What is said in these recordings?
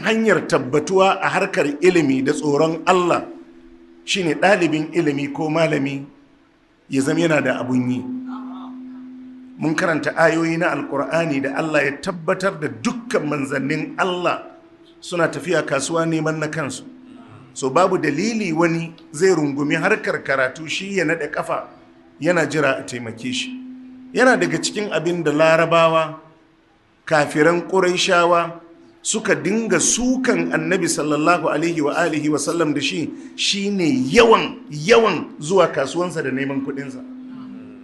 hanyar tabbatuwa a harkar ilimi da tsoron Allah shine ɗalibin ilimi ko malami ya zama yana da abun yi. Mun karanta ayoyi na Alkur'ani da Allah ya tabbatar da dukkan manzannin Allah suna tafiya kasuwa neman na kansu. So babu dalili wani zai rungumi harkar karatu shi ya naɗe kafa yana jira a taimake shi. Yana daga cikin abin da Larabawa, kafiran Ƙuraishawa, suka dinga sukan Annabi sallallahu alaihi wa alihi wa sallam da shi, shine yawan yawan zuwa kasuwansa da neman kuɗinsa.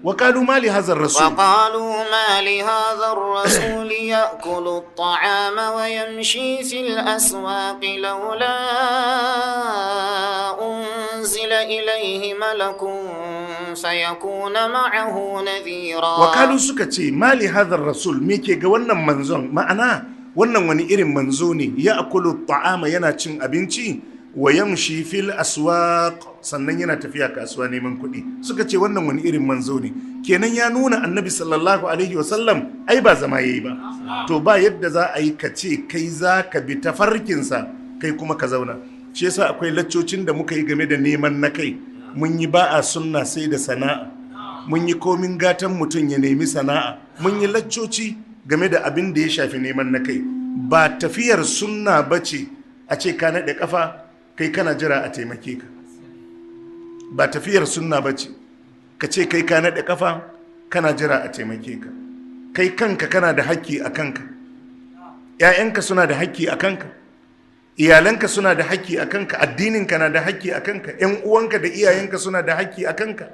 وقالوا ما لهذا الرسول وقالوا ما لهذا الرسول يأكل الطعام ويمشي في الأسواق لولا أنزل إليه ملك فيكون معه نذيرا. وقالوا, suka ce, ما لهذا الرسول, me ke ga wannan manzon? Ma'ana, wannan wani irin manzo ne? يأكل الطعام, yana cin abinci, ويمشي في الأسواق, sannan yana tafiya kasuwa neman kuɗi. Suka ce wannan wani irin manzo ne? Kenan ya nuna Annabi sallallahu alaihi wasallam ai ba zama yayi ba. To ba yadda za a yi ka ce kai za ka bi tafarkinsa, kai kuma ka zauna. Shi yasa akwai laccocin da muka yi game da neman na kai. Mun yi ba a sunna sai da sana'a, mun yi komin gatan mutum ya nemi sana'a, mun yi laccoci game da abin da ya shafi neman na kai. Ba tafiyar sunna ba ce a ce ka naɗe kafa kai kana jira a taimake ka. Ba tafiyar sunna ba ce ka ce kai ka naɗe kafa kana jira a taimake ka. Kai kanka kana da haƙƙi a kanka, ‘ya'yanka suna da haƙƙi a kanka, iyalanka suna da haƙƙi a kanka, addininka na da haƙƙi a kanka, ‘yan uwanka da iyayenka suna da haƙƙi a kanka.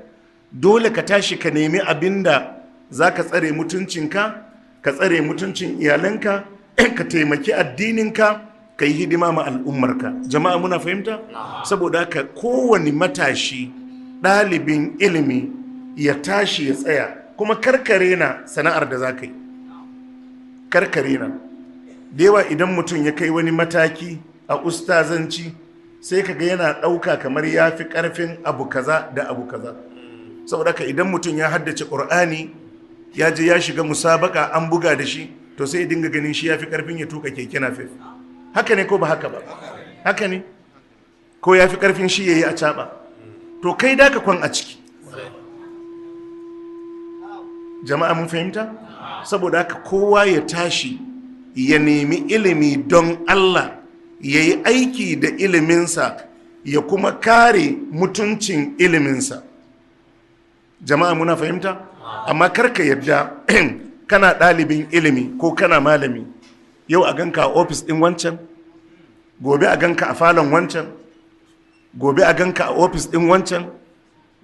Dole ka tashi ka nemi abin da za ka tsare mutuncinka, ka tsare mutuncin iyalanka, ka taimaki addininka, ka yi hidima ma al'ummarka. Jama'a, muna fahimta? Saboda haka kowane matashi ɗalibin ilimi ya tashi ya tsaya, kuma karkare na sana'ar da za ka yi, karkare na. Da yawa idan mutum ya kai wani mataki a ustazanci, sai kaga yana ɗauka kamar ya fi ƙarfin abu kaza da abu kaza. Saboda haka idan mutum ya haddace Ƙur'ani, ya je ya shiga musabaka an buga da shi, to sai ya dinga ganin shi ya fi ƙarfin ya tuka keke napep. Haka ne ko ba haka ba? Haka ne. Ko ya fi ƙarfin shi ya yi acaɓa. To kai da ka kwan a ciki. Jama'a, mun fahimta? Saboda haka kowa ya tashi ya nemi ilimi don Allah, ya yi aiki da iliminsa, ya kuma kare mutuncin iliminsa. Jama'a, muna fahimta? Amma karka yadda kana ɗalibin ilimi ko kana malami, yau a ganka a ofis ɗin wancan, gobe a ganka a falon wancan, gobe a ganka a ofis ɗin wancan,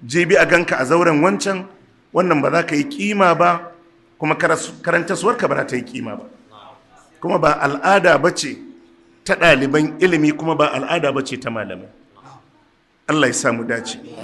jibi a ganka a zauren wancan. Wannan ba za ka yi kima ba, kuma karantaswarka ba za ta yi kima ba. Kuma ba al'ada ba ce ta ɗaliban ilimi, kuma ba al'ada ba ce ta malamai. Allah ya samu dace.